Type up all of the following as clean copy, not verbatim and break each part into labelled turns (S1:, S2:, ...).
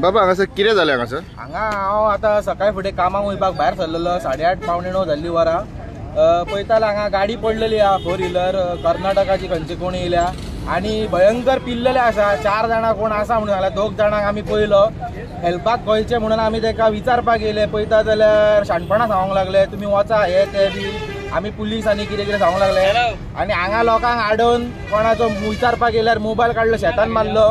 S1: बाबा हांगासर कितें जालें हांगासर?
S2: हांगा हांव आतां सकाळी फुडें कामाक वयपाक भायर सरलेलो, 8:30 8:45 जाल्ली वरां. पळयतालो हांगा गाडी पडलेली आहा, फोर व्हिलर कर्नाटकाची खंयची कोण येयल्या आनी भयंकर पिल्लेले आसा. 4 जाणां कोण आसा म्हणून सांगला, 2 जाणांक आमी पळयलो हेल्पाक गोंयचे म्हणून आमी तेका विचारपाक येयले. पळयता जाल्यार शाणपणां सांगूंक लागले, तुमी वचा हे ते बी. आमी पुलीस आनी कितें कितें सांगूंक लागले आनी हांगा लोकांक आडोवन कोणाचो विचारपाक येयल्यार मोबायल काडलो, शेतान मारलो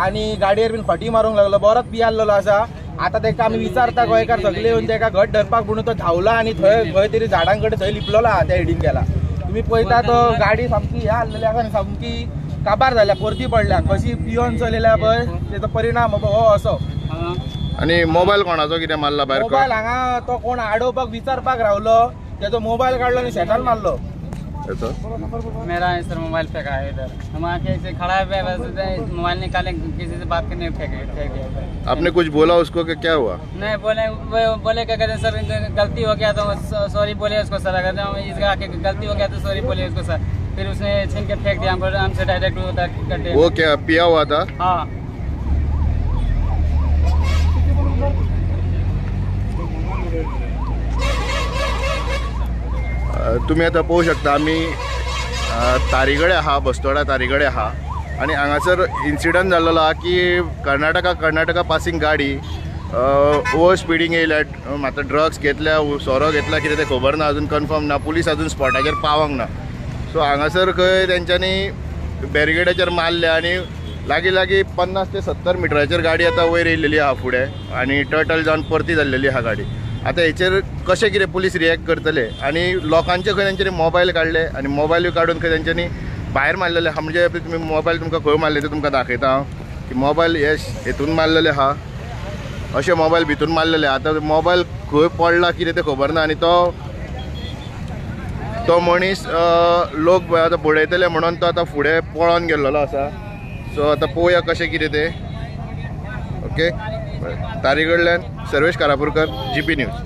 S2: आनी गाडयेर बीन फटी मारूंक लागलो. बरोच पियाल्लेलो आसा. आतां तेका आमी विचारता गोंयकार सगळे येवन तेका घट धरपाक म्हणून तो धांवला आनी थंय खंय तरी झाडां कडेन थंय लिपलेलो आहा, त्या हेडीन गेला. तुमी पळयता तो गाडी सामकी ह्या आहलेली आसा आनी सामकी काबार जाल्या, परती पडल्या. कशी पियोन चलयल्या पळय तेजो परिणाम हो असो.
S1: आनी मोबायल कोणाचो कितें मारला भायर?
S2: मोबायल हांगा तो कोण आडोवपाक विचारपाक रावलो, तेजो मोबायल काडलो आनी शेतान मारलो.
S3: मेरा है सर, मोबाइल फेंका है इधर. हम आके ऐसे खड़ा है, मोबाइल निकाले, किसी से बात करने फेंक दिया.
S1: आपने कुछ बोला उसको कि क्या हुआ?
S3: नहीं बोले, बोले क्या कहते सर गलती हो गया तो सॉरी बोले उसको सर. अगर इसका आके गलती हो गया तो सॉरी बोले उसको सर. फिर उसने छीन के फेंक दिया हमको, हमसे डायरेक्ट गड्ढे.
S1: वो क्या पिया हुआ था?
S3: हाँ.
S1: तुम्ही आता पळोवंक शकता आमी तारीगडे आहा, बस्तोडा तारीगडे आहा आनी हांगासर इन्सिडंट जाल्लो आहा की कर्नाटका पासिंग गाडी ओवर स्पिडींग येयल्या. आतां ड्रग्स घेतल्या, सोरो घेतला, कितें तें खबर ना, अजून कन्फर्म ना. पुलीस अजून स्पॉटाचेर पावंक ना. सो हांगासर खंय तेंच्यांनी बॅरिगेडाचेर मारल्या आनी लागीं लागीं 50 ते 70 मिटराचेर गाडी आतां वयर येयलेली आहा फुडें आनी टर्टल जावन परती जाल्लेली आहा गाडी. आतां हेचेर कशें कितें पुलीस रिएक्ट करतले आनी लोकांचे खंय तेंच्यांनी मोबायल काडले आनी मोबायल काडून खंय तेंच्यांनी भायर मारलेले आहा. म्हणजे तुमी मोबायल तुमकां खंय मारले ते तुमकां दाखयता हांव की मोबायल हे हेतून मारलेले आहा, अशें मोबायल भितून मारलेले. आतां मोबायल खंय पडला कितें तें खबर ना आनी तो मनीस लोक आतां बडयतले म्हणून तो आतां फुडें पळोन गेल्लो आसा. सो आतां पळोवया कशें कितें तें. ओके, तारी कडल्यान सर्वेश कारापूरकर, GP news.